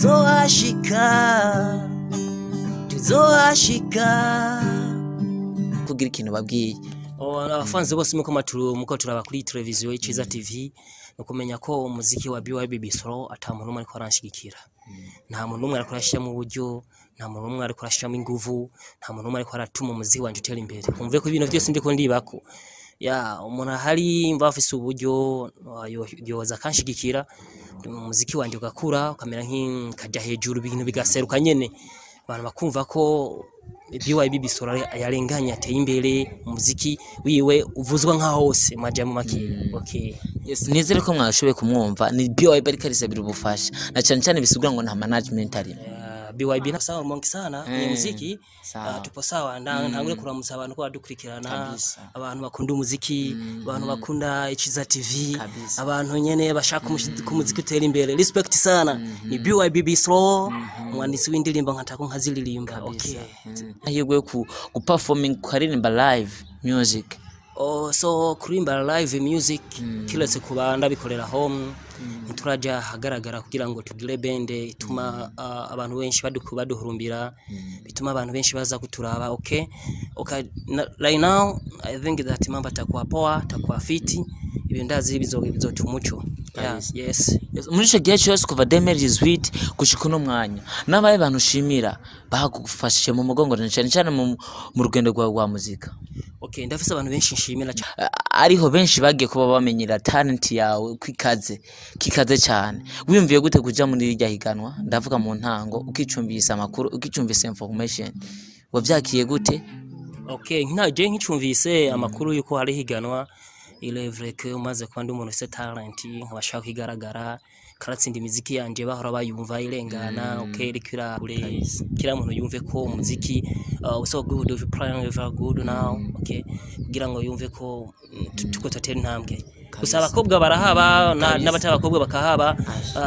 Tuzohashika, tuzohashika. Kugira ikintu babwiye. Oh, abafanzi bose muko maturu muko turaba kuri televiziyo Iciza TV, no kumenya ko umuziki wa BYB Bisoro ata muntu umwe ariko aranshigikira. Nta muntu umwe ariko arashira mu buryo, nta muntu umwe ariko arashiramo inguvu, nta muntu umwe ariko aratuma umuziki wanje utera imbere. Umve ko ibintu byose ndiko ndibako. Ya umuntu ahari mva afise uburyo yoza akanshigikira, umuziki wanje ugakura ukamera nk'ikajya hejuru, ibintu bigaseruka nyene, abantu bakumva ko BYB Bisoro yarenganye, ateye imbere, umuziki wiwe uvuzwa nka hose majambo make. Okay. Yes, nizere ko mwashoboye kumwumva. Ni BYB ariko arisabira ubufasha, na cyane cyane bisigura ngo nta management arimo. BYB na sawa monki sana kwenye muziki. Sawa. Tupo sawa nda ntangure kuramutsa abantu ko badukurikirana, abantu bakunda umuziki, abantu bakunda Iciza TV, abantu nyene bashaka ko umuziki utera imbere. Respect sana. Ni BYB Bisoro, umwanditsi w'indirimbo nkatako nkaziririmba. Okay. Amahirwe yo guperforming, ukaririmba live music? Oh, so kurimba live music, kiretse kuba ndabikorera home, ntituraja ahagaragara kugira ngo tugire band ituma abantu benshi baduhurumbira, bituma abantu benshi baza kuturaba. Okay, right now I think that mambo atakuwa poa, atakuwa fiti, ibyo ndazi bizotuma umuco. Yeah, yes. Yes, muri ico gihe cyose kuva 2018 gushika uno mwanya, n'abaye bantu ushimira bagufashije mu mugongo, na cyane cyane mu rugendo rwawe rwa muzika? Okay, ndafise abantu benshi nshimira cyane. Ariho benshi bagiye kuba bamenyera talent yawe kwikaze kikaze cyane. Wiyumviye gute kuja muri rirya higanwa? Ndavuga mu ntango, ukicumbisa amakuru, ukicumbisa information, wavyakiye gute? Okay, ntaje nkicumvise amakuru yuko hari higanwa, il est vrai que umaze kuba ndi umuntu ufise talent, nkabashaka kwigaragara, karatsinda imiziki yanje bahora bayumva irengana. Okay, iriko irakure kira muntu yumve ko umuziki so good, we playing very good now. Okay, kugira ngo yumve ko tuko tutera intambwe. Gusa abakobwa barahaba n'abatari abakobwa bakahaba.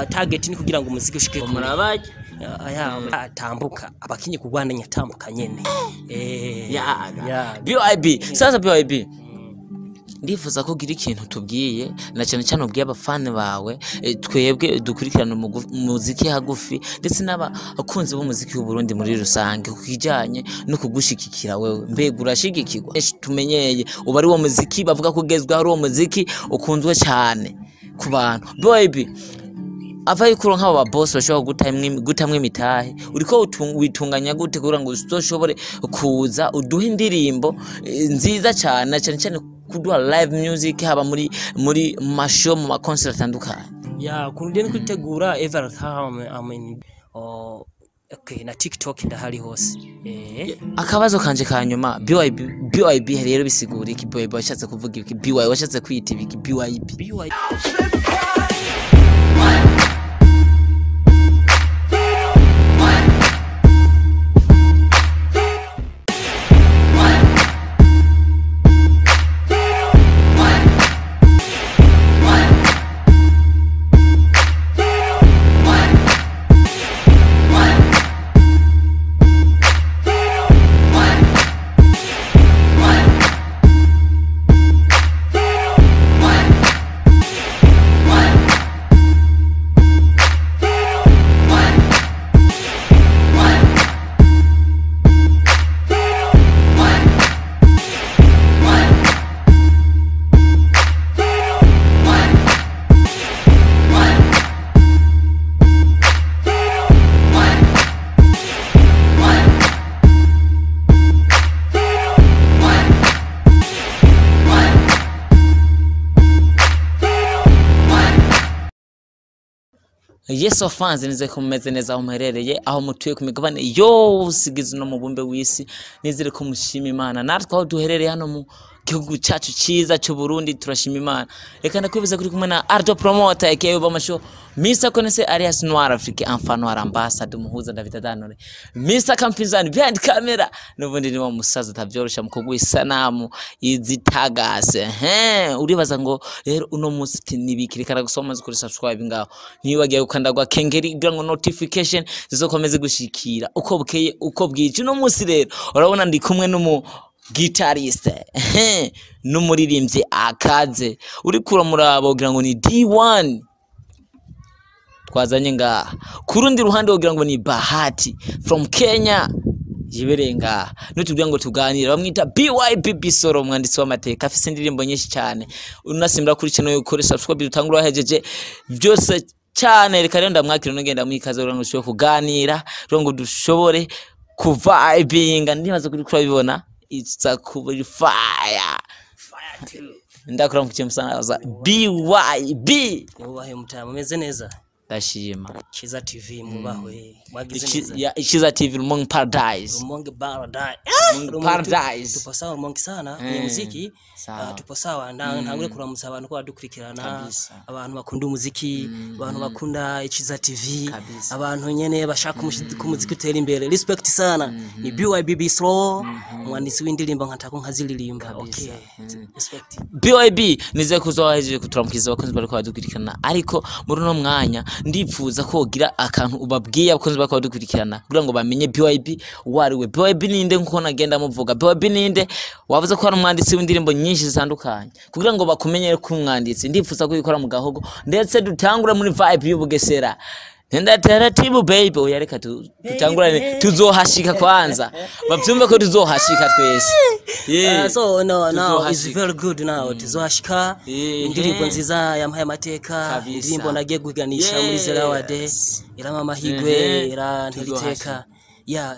Target ni kugira ngo umuziki ushike kure. Murabaje. Aya atambuka abakinyi kugwana nyatambuka nyene. Ya BYB, sasa BYB, ndifuza ko ugira ikintu tubwiye, na cyane cyane ubwiye abafani bawe, twebwe dukurikirana umuziki hagufi, ndetse n'abakunzi b'umuziki w'u Burundi muri rusange, ku kijyanye no kugushigikira wewe. Mbega urashigikirwa? Benshi tumenyeye uba ari uwo muziki bavuga ko ugezweho, ari uwo muziki ukunzwe cyane ku bantu. BYB ava yuko nk'abo ba boss bashobora gutamwo imitahe, uriko witunganya gute kugira ngo uzoshobore kuza uduhe indirimbo nziza cyane, na cyane cyane kuduha live music, haba muri mashow, mu ma concert atandukanye? Ya ukuntu ndi kwitegura, every time I'm in, oh, okay, na TikTok ndahari hose. Akabazo kanje ka nyuma, BYB, BYB rero bisigura iki? BYB washatse kuvuga iki? BY washatse kwita ibiki BYB? BY Yes, of fans, nizere ko mumeze neza aho muherereye, aho mutuye ku migabane yose igize uno mubumbe w'isi. Nizere ko mushima Imana. Natwe aho duherereye hano mu gihugu cyacu cyiza cy'u Burundi turashima Imana. Reka ndakwibuza kuri kumwe na Ardo Promoter aka Obama Show, Mr Konese alias Noir Afrique, Enfant Noir Ambassador, Muhuza David Adanore, Mr Kampinzani behind camera, n'ubundi ni wa musaza atavyorosha mu kuguha isanamu izitagase. He uribaza ngo rero uno munsi nibiki? Reka gusoma kuri subscribe ngaho, ntiwibagiye gukanda gwa kengeri kugira ngo notification zizokomeze gushikira uko bukeye uko bwije. Uno munsi rero urabona ndi kumwe n'umu guitariste n'umuririmbyi akaze, uriko uramuraba ugira ngo ni D1. Twazanye ngaha ku rundi ruhande wogira ngo ni Bahati from Kenya yibereye ngaha, nutubwira ngo tuganire. Bamwita BYB Bisoro, umwanditsi w'amateka, afise indirimbo nyinshi cyane. Unasimbira kuri channel ukore subscribe, dutangura wahejeje byose cyane. Reka rero ndamwakira, nugenda mwikaze kugira ngo dushobore kuganira, kugira ngo dushobore kuvibinga. Ndibaza kuri kurabibona, it's a kuba fire. Ndakora mu musaza BYB. Mwubahe mutama, mumeze neza? Ndashima. Ciza TV mubahwe, mwagize neza. Ichiza TV, Rumonge Paradise. Rumonge Paradise. Rumonge Paradise. Tupo sawa Rumonge sana kwenye muziki. Sawa. Tupo sawa. Ntangure kuramutsa abantu ko badukurikirana, Kabisa. abantu bakunda umuziki, abantu bakunda Iciza TV, Kabisa. abantu nyene bashaka ko umuziki utera imbere. Respect sana. Ni BYB Bisro, umwanditsi w'indirimbo nkatako nkaziririmba. Okay. Respect. BYB, nizeye ko uzoba kuturamukiza abakunzi bariko badukurikirana, ariko muri uno mwanya ndipfuza ko wogira akantu ubabwiye abakunzi bariko badukurikirana kugira ngo bamenye BYB uwo ari we. BYB ninde? Nkuko nagenda muvuga, BYB ninde? Wavuze ko ari umwanditsi w'indirimbo nyinshi zitandukanye. Kugira ngo bakumenye ko umwanditsi, ndipfuza ko ubikora mu gahogo, ndetse dutangure muri vibe y'Ubugesera. Nenda taratibu baby. Oya, reka tutangurane, tuzohashika kwanza bavyumve ko tuzohashika twese. Yeah. So no, now is Tuzohashika. very good now. Tuzohashika. Indirimbo nziza yampaye amateka, Kabisa. indirimbo nagiye guhiganisha muri Zerawade, irama amahigwe, irantera iteka. Yeah.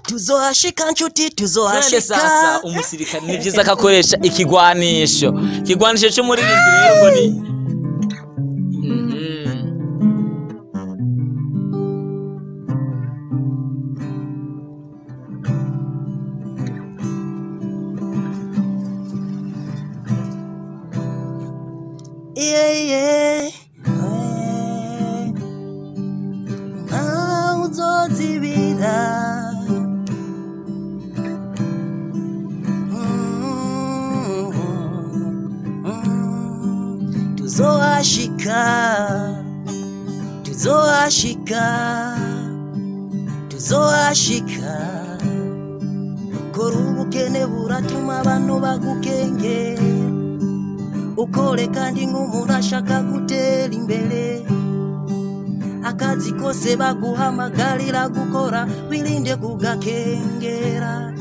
Tuzohashika nshuti, Twende tuzohashika. sasa. Umusirikare ni vyiza ko akoresha ikigwanisho c'umuririmbyi. Rero ngo ni Yeah. Ntawe uzozibira. Tuzohashika, tuzohashika, tuzohashika. Kora, ubukene buratuma abantu bagukengera. Ukore kandi nk'umuntu ashaka gutera imbere. Akazi kose baguhamagarira gukora, wirinde kugakengera.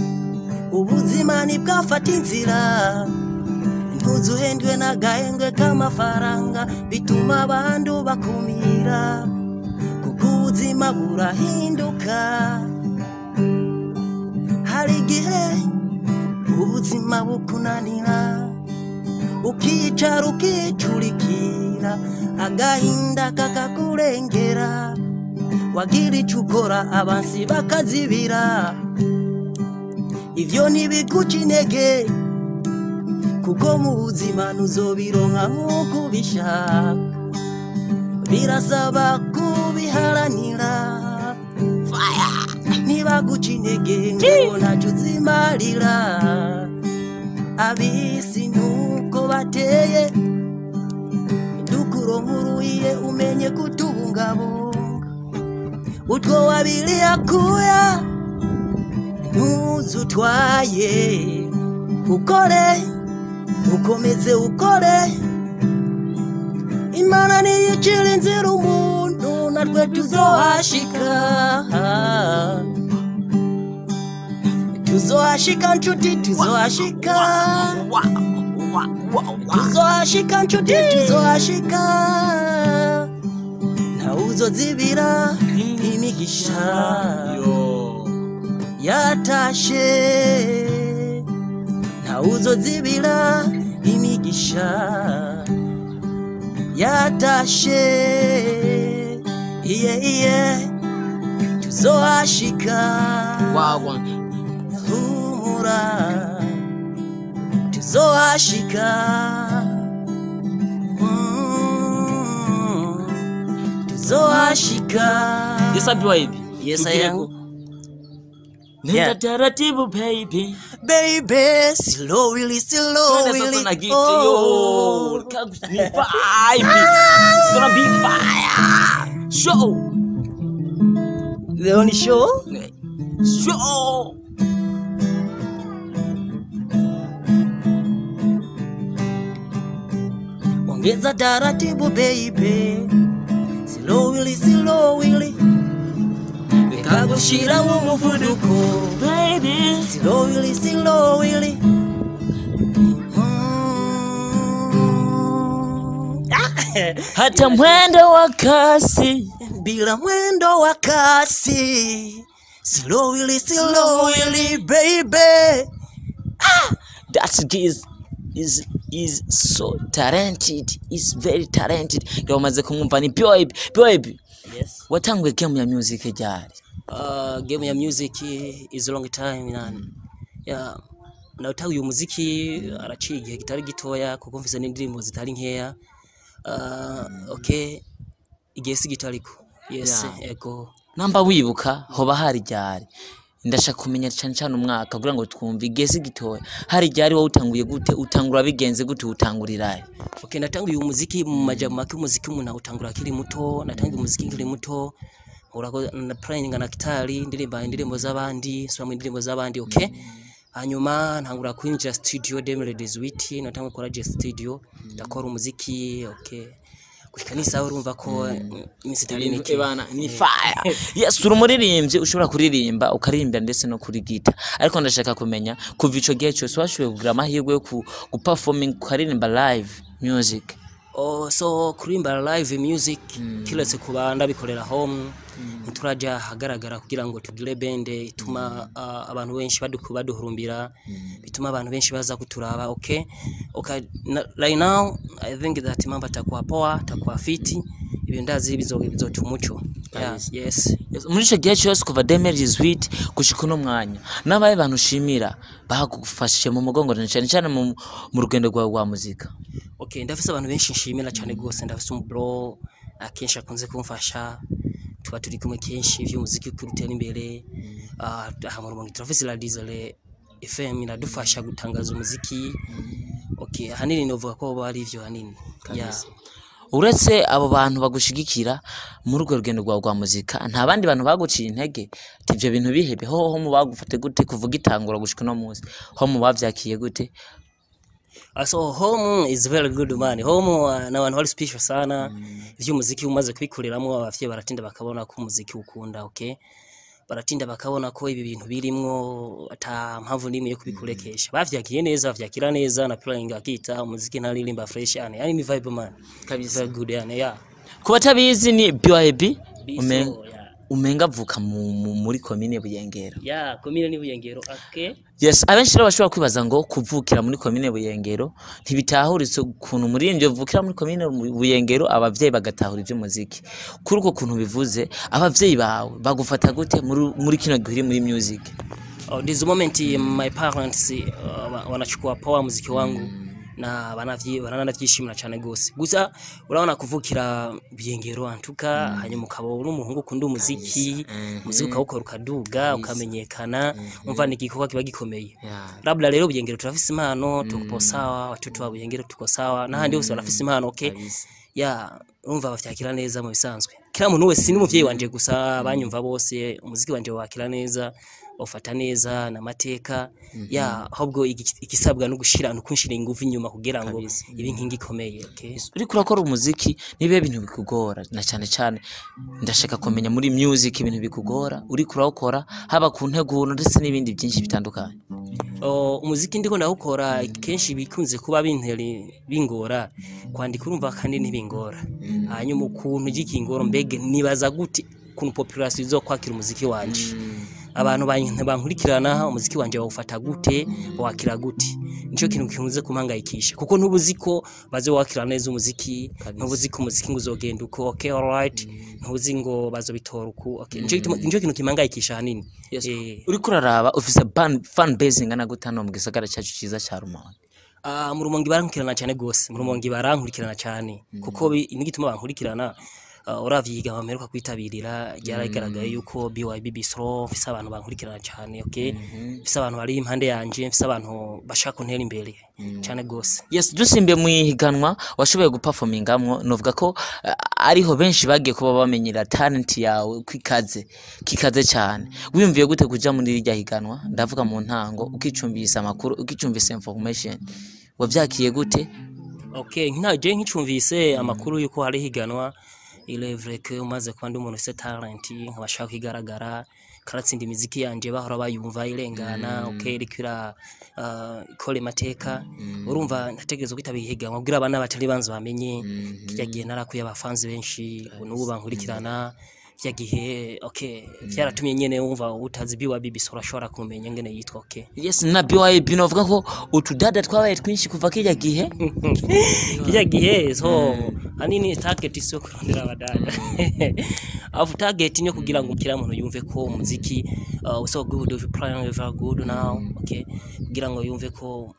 Ubuzima ntibwafata inzira, ntuzuhendwe n'agahengwe k'amafaranga bituma abantu bakumira, kuko ubuzima burahinduka. Hari igihe ubuzima bukunanira, ukicara ukicurikira, agahinda kakakurengera. Wagira icyo ukora, abansi bakazibira. Ivyo ntibiguca intege, kuko mu buzima ntuzobironka nk'uko ubishaka, birasaba kubiharanira. Ntibaguca intege ngo ntacyo uzimarira. Abisi nuko bateye, dukuronka uruhiye, umenye kutubungabunga utwo wabiri akuya. Ntuzutwaye, ukore, ukomeze ukore. Imana niyicira inzira umuntu, natwe tuzohashika. Tuzohashika nshuti, tuzohashika. Tuzohashika nshuti, tuzohashika. Ntawuzozibira imigisha Yo. yatashe. Ntawuzozibira imigisha yatashe. Iye iye, tuzohashika. Wagwan. Humura, tuzohashika. Tuzohashika. Yes, BYB. Yes, I am. Nenda Yeah. taratibu baby. Baby, slowly, Twende sasa slowly. na giti Oh. yo. Ni vibe. It's gonna be fire. Show. Leo ni show. Show. Ongeza taratibu baby, slowly. Ushiramo umuvuduko. Baby. Slowly, slowly. Hata mwendo wa kasi. Bila mwendo wa kasi. Slowly, slowly, baby. That is so talented, is very talented. Ngira umaze kumwumva ni BYB. BYB. Yes. Watanguye game ya music ryari? Game ya music is a long time, man. Yeah. Natanguye umuziki araciye igihe kitari gitoya, kuko mfise n'indirimbo zitari nkeya. Okay, igihe si gito ariko. Yes, ego. Namba wibuka hoba hari ryari? Ndashaka kumenya cyane cyane umwaka kugira ngo twumve igihe si gitoya. Hari ryari, wowe utanguye gute, utangura bigenze gute, utangurirahe? Okay, natanguye umuziki, mu majambo make umuziki umuntu awutangura akiri muto. Natanguye umuziki nkiri muto. Urako na playing na gitari, ndirimba indirimbo z'abandi, nsubiramo indirimbo z'abandi, okay? Hanyuma ntangura kwinjira studio 2018, natanguye gukora je studio, ndakora umuziki, okay. Gushika n'isaha urumva ko iminsi itari mike. Ebana, ni fire. Yes, uri umuririmbyi, ushobora kuririmba, ukaririmba ndetse no kuri gita, ariko ndashaka kumenya kuva ico gihe cyose washoboye kugira amahirwe yo guperforming, ukaririmba live music? Oh, so kuririmba live music, kiretse kuba ndabikorera home, ntituraja ahagaragara kugira ngo tugire band ituma abantu benshi baduhurumbira, bituma abantu benshi baza kuturaba. Okay, right now I think that mambo atakuwa poa, atakuwa fiti, ibyo ndazi bizotuma umuco. Yeah, yes. Yes, muri ico gihe cyose kuva 2018 gushika uno mwanya, n'abaye bantu ushimira bagufashije mu mugongo, na cyane cyane mu rugendo rwawe rwa muzika? Okay, ndafise abantu benshi nshimira cyane gose. Ndafise umubro akenshi akunze kumfasha, tuba turi kumwe kenshi ivy'umuziki kurutera imbere. Aha mu Rumonge turafise la Diesel FM iradufasha gutangaza umuziki. Okay, ahanini novuga ko bari ivyo hanini. Yeah. Uretse abo bantu bagushigikira muri urwo rugendo rwawe rwa muzika, nta bandi bantu baguciye intege ati ivyo bintu bihebe? Hoho mu bagufate gute kuvuga itangura gushika uno munsi? Ho mu bavyakiye gute? So home is very good, man. Home na abantu bari special sana. Ivy'umuziki umaze kubikuriramo, abavyeyi baratinda bakabona ko umuziki ukunda, okay? Baratinda bakabona ko ibi bintu birimwo ata mpamvu n'imwe yo kubikurekesha. Bavyakiye neza, bavyakira neza na playing akita umuziki ntaririmba fresh yani. Yani ni vibe, man. Kabisa. Very good yani, yeah. Ku batabizi ni BYB. Biso, yeah. Umenga avuka muri komine Buyengero. Yeah, komine ni Buyengero. Okay. Yes, abenshi rero bashobora kwibaza ngo kuvukira muri komine Buyengero ntibitahuritse, ukuntu umuririmbyi avukira muri komine Buyengero abavyeyi bagatahura ivy'umuziki. Kuri uko kuntu bivuze, abavyeyi bawe bagufata gute muri kino gihe uri muri music? Oh, this moment my parents wanachukua poa muziki wangu na baranavyishimira cyane gose. Gusa urabona kuvukira Buyengero antuka, hanyuma ukaba uri umuhungu ukunda umuziki, umuziki ukawukora ukaduga ukamenyekana, umva ni igikorwa kiba gikomeye. Labda rero Buyengero turafise impano, tuko sawa, watoto wa Buyengero tuko sawa, n'ahandi hose barafise impano, okay? Ya, urumva bavyakira neza mu bisanzwe. Kila muntu wese, n'umuvyeyi wanje gusa, banyumva bose, umuziki wanje wakira neza, bawufata neza n'amateka. Ya, ahubwo igisabwa no gushira no kunshira ingufu inyuma kugira ngo ibe inkingi ikomeye, okay? Uriko urakora umuziki, nibihe bintu bikugora? Na cyane cyane ndashaka kumenya muri music ibintu bikugora uriko urawukora, haba ku nteguro ndetse n'ibindi byinshi bitandukanye. Oh, umuziki ndiko ndawukora, kenshi bikunze kuba bintera bingora kwandika, urumva, kandi ntibingora. Hanyuma ukuntu gikingora, mbege nibaza gute ukuntu population izokwakira umuziki wanje, abantu bankurikirana umuziki wanje bawufata gute, bawakira gute? Nico kintu gikunze kumpangayikisha, kuko ntubuzi ko bazowakira neza umuziki, ntubuzi ko umuziki ngo uzogenda uko, okay, alright, ntuzi ngo bazobitora uku, okay. Nico kintu kimpangayikisha hanini. Yes. Uriko uraraba ufise fan base ingana gute hano mu gisagara cyacu cyiza cya Rumonge? Ah, mu Rumonge barankurikirana cyane gose. Mu Rumonge barankurikirana cyane, kuko n'igituma bankurikirana, uravye ihiganwa mperuka kwitabirira, ryaragaragaye yuko BYB Bistro mfise abantu bankurikirana cyane, okay? Mfise abantu bari impande yanje, mfise abantu bashaka kuntera imbere cyane gose. Yes, dusimbiye mu ihiganwa washoboye guperformingamwo, novuga ko ariho benshi bagiye kuba bamenyera talent yawe kwikaze kikaze cyane. Wiyumviye gute kuja muri rirya higanwa? Ndavuga mu ntango ukicumbisa amakuru, ukicumbisa information, wavyakiye gute? Okay, nka je nkicumvise amakuru yuko hari higanwa, il est vrai que umaze kuba ndi umuntu ufise talent nkabashaka kwigaragara. Karatsinda imiziki yanje bahora bayumva irengana. Okay, iriko ira ikora amateka. Urumva ntategerezwa kwitabira ihiganwa kugira abana batari banzi bamenye. Kirya gihe narakuye abafanzi benshi, n'ubu bankurikirana. Kirya gihe, okay, vyaratumye nyene wumva utazi BYB Bisoro ashobora kumenya ngene yitwa, okay. Yes, na BYB novuga ko utudada twabaye twinshi kuva kirya gihe. Kirya gihe, so hanini target si yo kurondera abadada, afu target niyo kugira ngo kila muntu yumve ko umuziki so good, we playing very good now, okay, kugira ngo yumve ko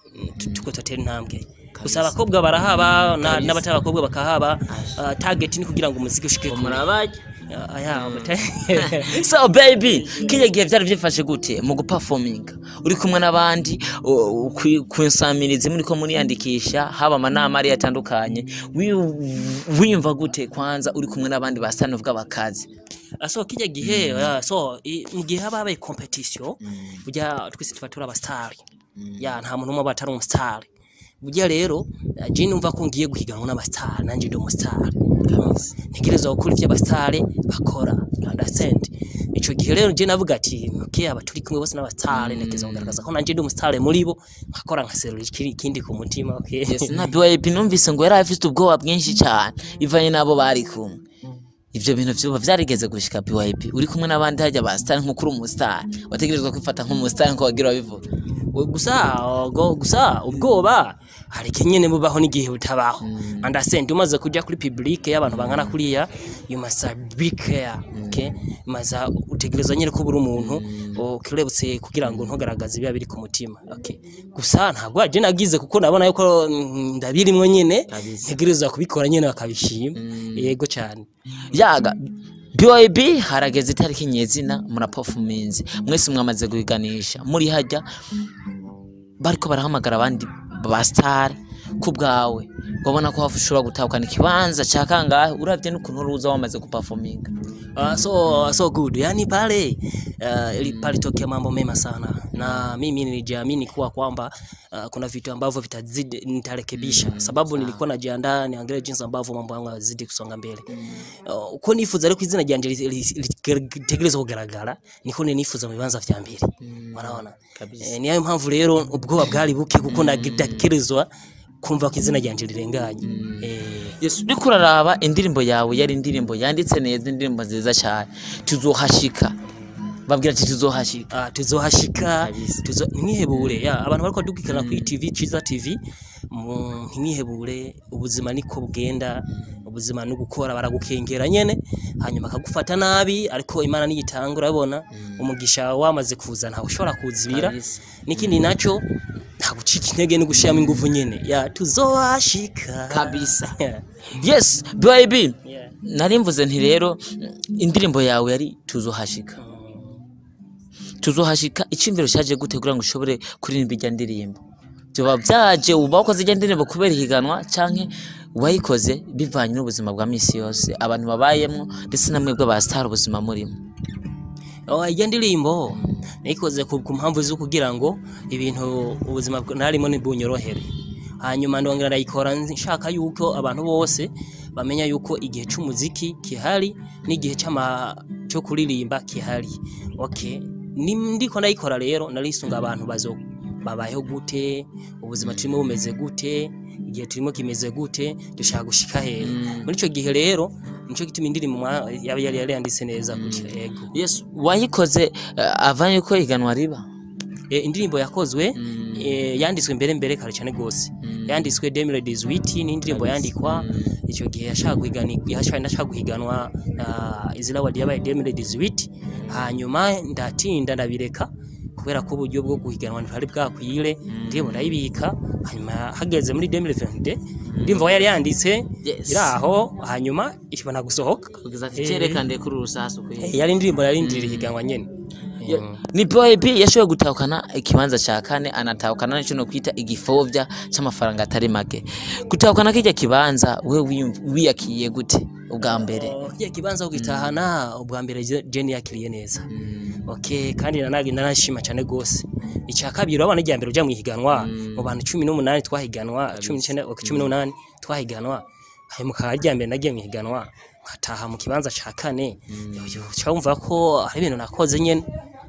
tuko tutera intambwe. Gusa abakobwa barahaba n'abatari abakobwa bakahaba. Target ni kugira ngo umuziki ushike kure. Murabaje. Aya. So baby, kirya gihe vyari vyifashe gute mu guperforminga uri kumwe n'abandi ku nsamirizi muriko muriyandikisha, haba amanama ari atandukanye, wiyumva gute kwanza uri kumwe n'abandi basani uvuga bakazi? So kirya gihe, so mu gihe haba habaye competition, burya twese tuba turi abastar ya, nta muntu umwe aba atari umustar. Burya rero je numva ko ngiye guhiganwa n'abastar, nanje ndi umustar, ntegerezwa gukora ivyo abastar bakora, understand? Ico gihe rero je navuga ati okay, aba turi kumwe bose n'abastar, ntegerezwa kugaragaza ko nanje ndi umustar muri bo, nkakora nkaserura ikindi ku mutima, okay. Yes, na BYB numvise ngo yari afite ubwoba bwinshi cyane ivanye n'abo bari kumwe. Ivyo bintu vyoba vyarigeze gushika, BYB, uri kumwe n'abandi hajya ba star, nkuko uri umustar wategerezwa kwifata nk'umustar nkuko wagira wabivuga? Gusa gusa ubwoba hari nyene bubaho n'igihe butabaho, understand? Umaze kuja kuri public y'abantu bangana kuriya, you must be care, okay, maza utegerezwa nyene ko buri umuntu ukirebutse kugira ngo ntugaragaze ibiba biri ku mutima, okay. Gusa ntabwo aje nagize kuko nabona yuko ndabirimwo nyene. Kabisa. Ntegerezwa kubikora nyene bakabishima, yego cyane. Yaga BYB, harageze itariki nyezina mura performance, mwese mwamaze guhiganisha, muri hajya bariko barahamagara abandi ba star. Ku bwawe wabona ko hafi ushobora gutahukana ikibanza ca kangahe uravye n'ukuntu uruza wamaze guperforminga? So good, yani pale palitokea mambo mema sana na mimi nilijiamini kuwa kwamba kuna vitu ambavyo vitazidi nitarekebisha, sababu nilikuwa najiandaa niangalie jinsi ambavyo mambo yangu yazidi kusonga mbele. Uko nifuza ariko izina ryanje ritegerezwa kugaragara, niko nifuza mu bibanza vya mbere, wanaona? Kabisa. Niyo mpamvu rero ubwoba bwari buke kuko ndatekerezwa kumva ko izina ryanje rirenganye. Yes, uriko uraraba indirimbo yawe yari indirimbo yanditse neza, indirimbo nziza cyane, tuzohashika. Babwira ati tuzohashika. Ah, tuzohashika. Kabisa. Tuzo ntimwihebure ya abantu bariko dukikana kuri TV Ciza TV, ntimwihebure, ubuzima niko bugenda, ubuzima no gukora baragukengera nyene hanyuma akagufata nabi, ariko Imana niyitanga, urabona umugisha wamaze kuza ntawe ushobora kuzibira. Kabisa. N'ikindi naco, nta gucika intege no gushiramo inguvu nyene ya tuzohashika. Kabisa. Yes, BYB. Yeah. Nari mvuze nti rero indirimbo yawe yari tuzohashika. Tuzohashika, iciyumviro cyaje gute kugira ngo ushobore kuririmba irya ndirimbo? Byoba byaje uba wakoze irya ndirimbo kubera ihiganwa, canke wayikoze bivanye n'ubuzima bwa misi yose abantu babayemwo, ndetse na mwebwe ba star ubuzima murimo? Oh, iyo ndirimbo nayikoze ku mpamvu zo kugira ngo ibintu ubuzima narimo ntibunyorohere, hanyuma ndongera ndayikora nshaka yuko abantu bose bamenya yuko igihe c'umuziki kihari n'igihe c'ama cyo kuririmba kihari, okay. Ni ndiko ndayikora rero narisunga abantu bazo babayeho gute, ubuzima turimo bumeze gute, igihe turimo kimeze gute, dushaka gushika hehe muri ico gihe. Rero nico gituma indirimbo yaba yari yanditse neza gutya, yego. Yes, wayikoze avanye ko ihiganwa riba? Indirimbo yakozwe, yanditswe mbere kare cyane gose, yanditswe 2018. Ni indirimbo yandikwa icyo gihe yashaka guhiganwa, yashaka ndashaka guhiganwa Izina Award yabaye 2018, hanyuma ndatinda ndabireka kubera ko uburyo bwo guhiganwa ntibwari bwakwire. Indirimbo ndayibika, hanyuma hageze muri 2022 ndimva yari yanditse iraho, hanyuma ishobora gusohoka. Kugeza ati cyerekane kuri urusasu kwe. Yari indirimbo yarindiriye ihiganwa nyene. Ni BYB yashoboye gutahukana ikibanza ca kane, anatahukana n'ico no kwita igifovya c'amafaranga atari make. Gutahukana kirya kibanza, we wiyakiriye gute ubwa mbere? Oh, kirya kibanza kugitahana ubwa mbere, je niyakiriye neza, okay, kandi nanashima cyane gose. Icya kabiri, urabona irya mbere uja mu ihiganwa mu bantu 18 twahiganwa, 19, okay, 18 twahiganwa, hanyuma ukaba irya mbere nagiye mu ihiganwa. Nkataha mu kibanza ca kane, cyumva ko hari ibintu nakoze nyene,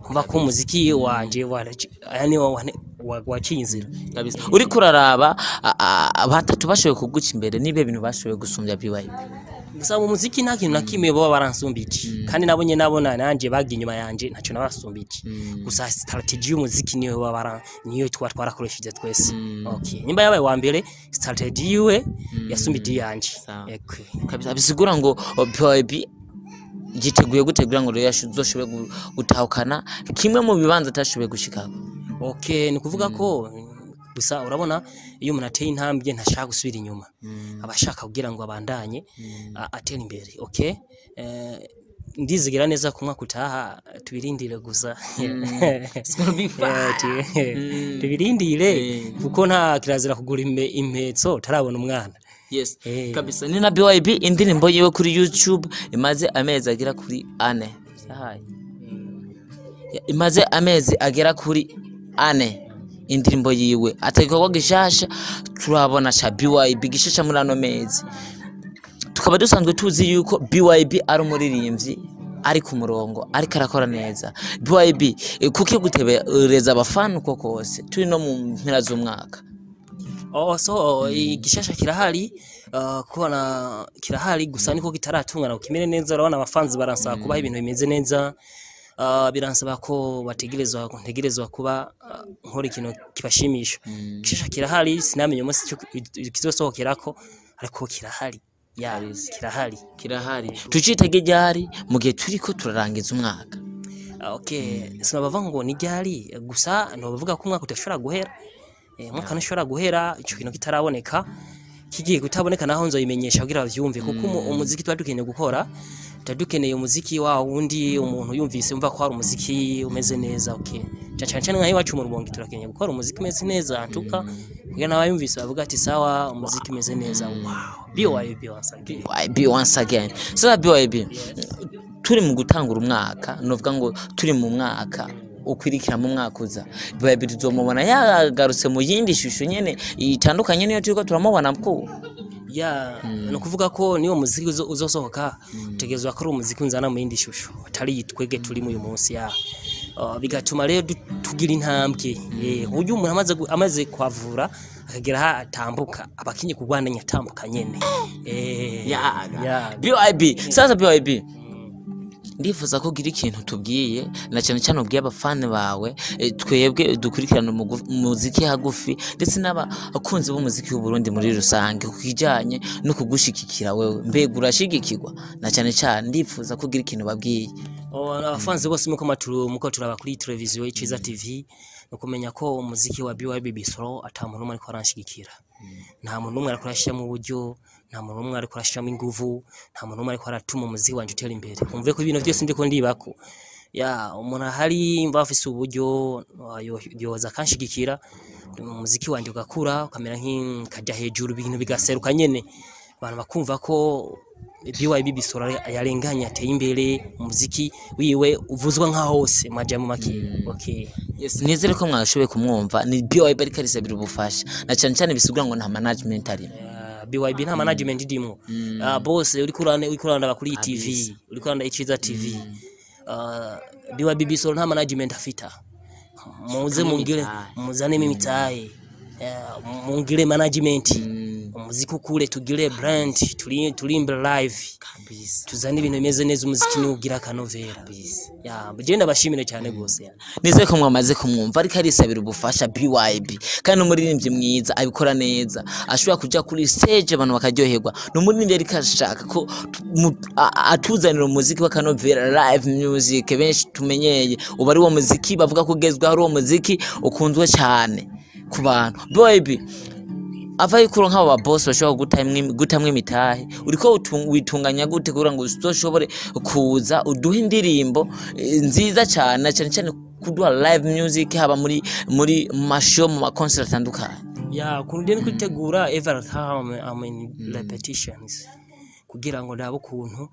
umva ko umuziki wanje yani waciye inzira. Kabisa, uriko uraraba batatu bashoboye kuguca imbere, nibe bintu bashoboye gusumbya BYB? Gusa mu muziki nta kintu na kimwe baba baransumbije, kandi nabo nyene nabona nanje bagiye inyuma yanje ntacyo nabasumbije. Gusa strategy y'umuziki niyo baba niyo twa twarakoresheje twese. Okay, nimba yabaye wa mbere, strategy yiwe yasumbije iyanje. Sawa. Okay. Kabisa, bisigura ngo BYB yiteguye gute kugira ngo rero azoshobore gutahukana kimwe mu bibanza atashoboye gushikako? Okay, ni kuvuga ko gusa urabona iyo umuntu ateye intambwe ntashaka gusubira inyuma, aba ashaka kugira ngo abandanye atere imbere. Okay, ndizigira neza ku mwaka utaha, tubirindire gusa. It's gonna be fun. Tubirindire kuko nta kirazira kugura impetso utarabona umwana. Yes. Eh. Kabisa, ni na BYB indirimbo yiwe kuri YouTube imaze amezi agera kuri 4. Sahaye. Imaze amezi agera kuri 4 indirimbo yiwe, atagikorwa gishasha turabona ca BYB gishasha muri ano mezi. Tukaba dusanzwe tuzi yuko BYB ari umuririmbyi ari ku murongo, ariko arakora neza. BYB, kuki gutebereza abafana uko kose turi no mu mpera z'umwaka? Oh, so igishasha kirahari, kubona kirahari gusa niko kitaratungana ngo kimere neza. Urabona abafanzi baransaba kubaha ibintu bimeze neza. Biransaba ko bategerezwa ntegerezwa kuba nkora ikintu kibashimisha. Igishasha kirahari, sinamenye umunsi ico kizosohokerako, ariko kirahari ya, kirahari. Kirahari, tucitege ryari mu gihe turiko turarangiza umwaka? Okay, sinabava ngo ni ryari, gusa nobavuga ko umwaka udashobora guhera. Umwaka ntushobora guhera ico kintu kitaraboneka. Kigiye kutaboneka naho nzoyimenyesha kugira bavyumve, kuko umuziki tuba dukeneye gukora, tuba dukeneye umuziki wa wundi umuntu yumvise umva ko hari umuziki umeze neza. Okay, cyane cyane nk'aho iwacu mu Rumonge turakeneye gukora umuziki umeze neza antuka, kugira n'abayumvise bavuga ati: "Sawa, umuziki umeze neza, wow, BYB once again." BYB once again. Sasa BYB, turi mu gutangura umwaka, novuga ngo turi mu mwaka ukwirikira, mu mwaka uza BYB tuzomubona yagarutse mu yindi shusho nyene itandukanye niyo turiko turamubona ko? Ya, ni ukuvuga ko niwo muziki uzosohoka utegerezwa ko ari umuziki unzana mu yindi shusho atari twege turi mu uyu munsi ya. Bigatuma rero tugira intambwe, uburyo umuntu amaze kwavura akagera aho atambuka, abakinyi kurwandanya atambuka nyene. Yaga. Ya. BYB, sasa BYB, ndifuza ko ugira ikintu tubwiye, na cyane cyane ubwiye abafani bawe, twebwe dukurikirana umuziki hagufi, ndetse n'abakunzi b'umuziki w'u Burundi muri rusange, ku kijanye no kugushigikira wewe. Mbega urashigikirwa? Na cyane cyane ndifuza ko ugira ikintu babwiye. Oh, abafanzi bose muko maturu muko turaba kuri televiziyo Iciza TV, no kumenya ko umuziki wa BYB Bisoro ata muntu n'umwe ariko aranshigikira. Nta muntu n'umwe ariko arashiramo uburyo, nta muntu n'umwe ariko arashiramo inguvu, nta muntu n'umwe ariko aratuma umuziki wanje utera imbere. Umve ko ibintu byose ndiko ndibako ya, umuntu ahari mba afise uburyo yoza akanshigikira, umuziki wanje ugakura ukamera nk'ikajya hejuru, ibintu bigaseruka nyene, abantu bakumva ko BYB Bisoro yarenganye, ateye imbere, umuziki wiwe uvuzwa nka hose majambo make. Okay. Yes, nizere ko mwashoboye kumwumva. Ni BYB ariko arisabira ubufasha, na cyane cyane bisigura ngo nta management arimo. BYB nta management idimwo. Bose uriko urandaba kuri TV, uriko uranda Iciza TV, BYB Bisoro nta management afita. Muze mungire, muzanemo imitahe, mungire management, umuziki ukure, tugire brand, turimbe live. Kabisa. Tuzane ibintu bimeze neza, umuziki niwo ugira akanovera. Ya, je ndabashimire cyane gose ya. Nizere ko mwamaze kumwumva, ariko arisabira ubufasha BYB, kandi n'umuririmbyi mwiza abikora neza, ashobora kuja kuri stage abantu bakaryoherwa. Ni umuririmbyi ariko ashaka ko atuzanira umuziki w'akanovera, live music benshi tumenyeye ubu, ari wo muziki bavuga ko ugezweho, ari wo muziki ukunzwe cyane ku bantu. BYB ava yuko nk'abo ba boss bashobora gutamwo imitahe, uriko witunganya gute kugira ngo uzoshobore kuza uduhe indirimbo nziza cyane, na cyane cyane kuduha live music, haba muri mashow, mu ma concert atandukanye? Ya, ukuntu ndi kwitegura, every time I'm in repetitions kugira ngo ndabe ukuntu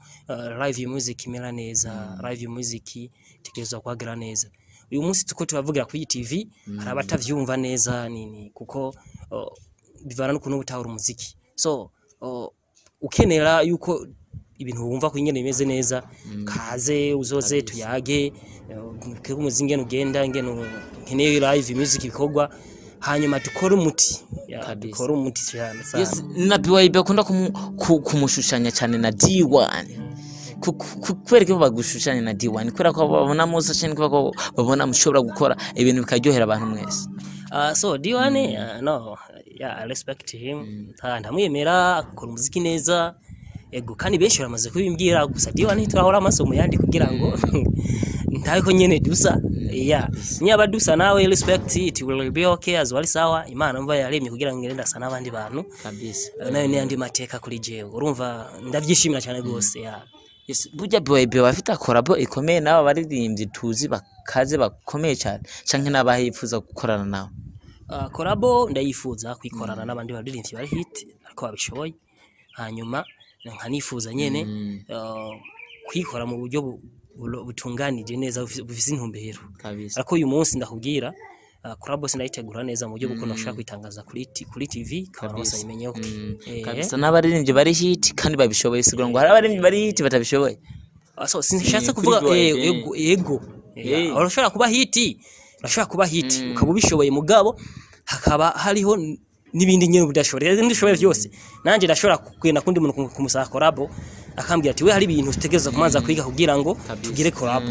live music imera neza. Live music itegerezwa kuhagira neza. Uyu munsi tuko turavugira kuri TV, hari abatavyumva neza nini, kuko bivana n'ukuntu ubutahura umuziki. So ukenera yuko ibintu wumva ko ingene bimeze neza, kaze uzoze tuyage kego umuzi ingene ugenda, ingene nkeneye live music ibikorwa, hanyuma dukore umuti. Ya, dukore umuti cyane sana. Yes, na BYB akunda kumushushanya cyane na D1. Kubera ko bagushushanya na D1, kubera ko babona musa cyane, kubera ko babona mushobora gukora ibintu bikaryohera abantu mwese. So D1, no, yeah, I respect him. Ndamwemera, akora umuziki neza. Ego, kandi benshi baramaze kubimbwira. Gusa D1 turahora amaso mu yandi kugira ngo ndabe ko nyene dusa. Yeah, niba dusa nawe, respect, it will be okay as well. Sawa, Imana mva yaremye kugira ngo ngende ndasa n'abandi bantu. Nayo ni andi mateka kuri jewe, urumva ndavyishimira cyane gose, yeah. Yes, burya BYB bafite collabo ikomeye n'aba baririmbyi tuzi bakaze bakomeye cyane, canke n'abahifuza gukorana nawe? Collabo ndayifuza kwikorana n'abandi baririmbyi bari hit ariko babishoboye, hanyuma nkanifuza nyene kwikora mu buryo butunganije neza, bufise intumbero. Ariko uyu munsi ndakubwira, collabo sinayitegura neza mu buryo bw'ukuntu nashaka kwitangaza kuri TV kabana bose bayimenye, okay. Kabisa, n'abaririmbyi bari hit kandi babishoboye, sigura ngo hari abaririmbyi bari hit batabishoboye. So sinshatse kuvuga Kuri BYB. Ego, ego. Urashobora kuba hit, urashobora kuba hit ukaba ubishoboye, mugabo hakaba hariho n'ibindi nyene udashoboye. Rero ndishoboye byose, nanje ndashobora kugenda kundi muntu kumusaba collabo, akambwira ati: "We, hari ibintu utegerezwa kumanza kwiga kugira ngo tugire collabo."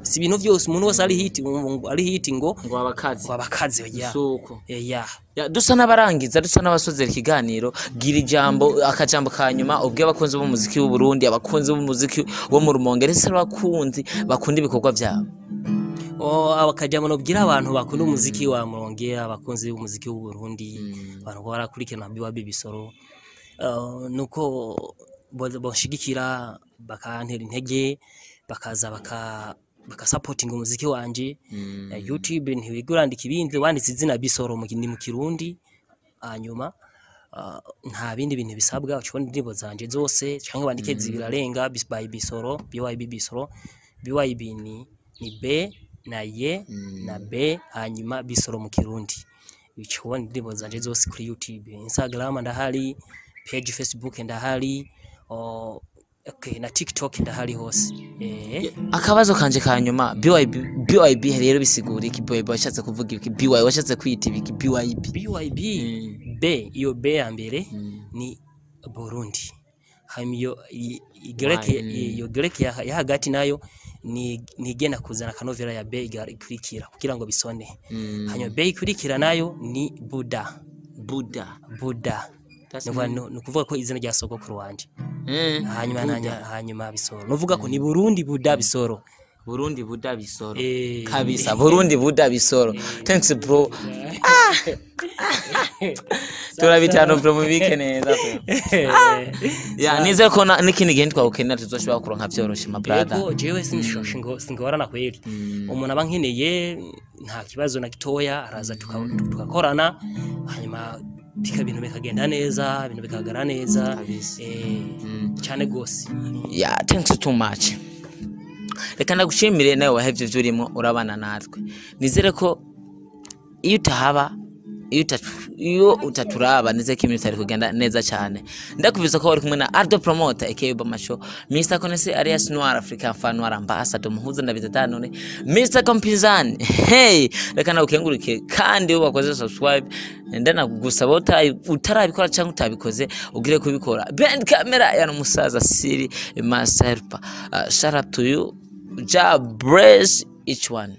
Si ibintu byose umuntu wese ari hit ngo ari hit ngo ngo abakazi ngo abakazi, ya. Suko. Ya. Ya, dusa n'abarangiza, dusa n'abasozera ikiganiro, gira ijambo, akajambo ka nyuma ubwe abakunzi b'umuziki w'u Burundi, abakunzi b'umuziki wo mu Rumonge, ndetse n'abakunzi bakunda ibikorwa byabo. Oh, akajambo nobwira abantu bakunda umuziki wa Muronge, abakunzi b'umuziki w'u Burundi, abantu ko barakurikirana Biwa Bisoro, nuko bonshigikira, bakantera intege, bakaza bakasapotinga umuziki wanje. YouTube ntiwiga urandika ibindi, wanditse izina Bisoro ni mu Kirundi, hanyuma nta bindi bintu bisabwa, ucibona indirimbo zanje zose, canke wandike Zibirarenga by Bisoro, BYB Bisoro. BYB ni B na Y na B, hanyuma Bisoro mu Kirundi, ucibona indirimbo zanje zose kuri YouTube. Instagram ndahari, page Facebook ndahari, oh, okay, na TikTok ndahari hose. Akabazo kanje ka nyuma: BYB, BYB rero bisigura iki? BYB washatse kuvuga iki? BY washatse kwita ibiki BYB? BYB, B, iyo B ya mbere ni Burundi, hanyuma iyo Y iyo Y ya hagati nayo ni nigenda kuzana akanovera ya B ikurikira kugira ngo bisone, hanyuma B ikurikira nayo ni Buddha. Buddha. Buddha. That's Ni ukuvuga ko izina rya sogokuru wanje. Hanyuma hanyuma Bisoro, nuvuga ko ni Burundi, Buddha, Bisoro. Burundi, Buddha, Bisoro. Eh. Kabisa, Burundi, Buddha, Bisoro. Thanks bro. Turabitano bro, mubike neza bro. Ya, nizere ko n'ikindi gihe twagukenera tuzoshobora kuronka vyoroshe, my brother. Yego, jewe sinshoshe ngo singorana kweli. Umuntu aba nkeneye, nta kibazo na gitoya, araza tugakorana, hanyuma bika ibintu bikagenda neza, ibintu bikagaragara neza. Cyane gose. Yeah, thanks too much. Reka ndagushimire nawe wahevye ivyo urimo urabana natwe. Nizere ko iyo utahaba, iyo utaturaba, nizere ko ibintu bitari kugenda neza cyane. Ndakubwiza ko wari kumwe na Ardo Promoter aka Obama Show, Mr Konese alias Noir African Fan Noir Ambassador Muhuza ndabita none Mr Kompizan. Hey, reka nagukenguruke kandi wowe wakoze subscribe, ndanagusaba utarabikora cyangwa utabikoze ugire kubikora. Behind camera ya umusaza Siri Masterpa. Shout out to you. Jah bless each one.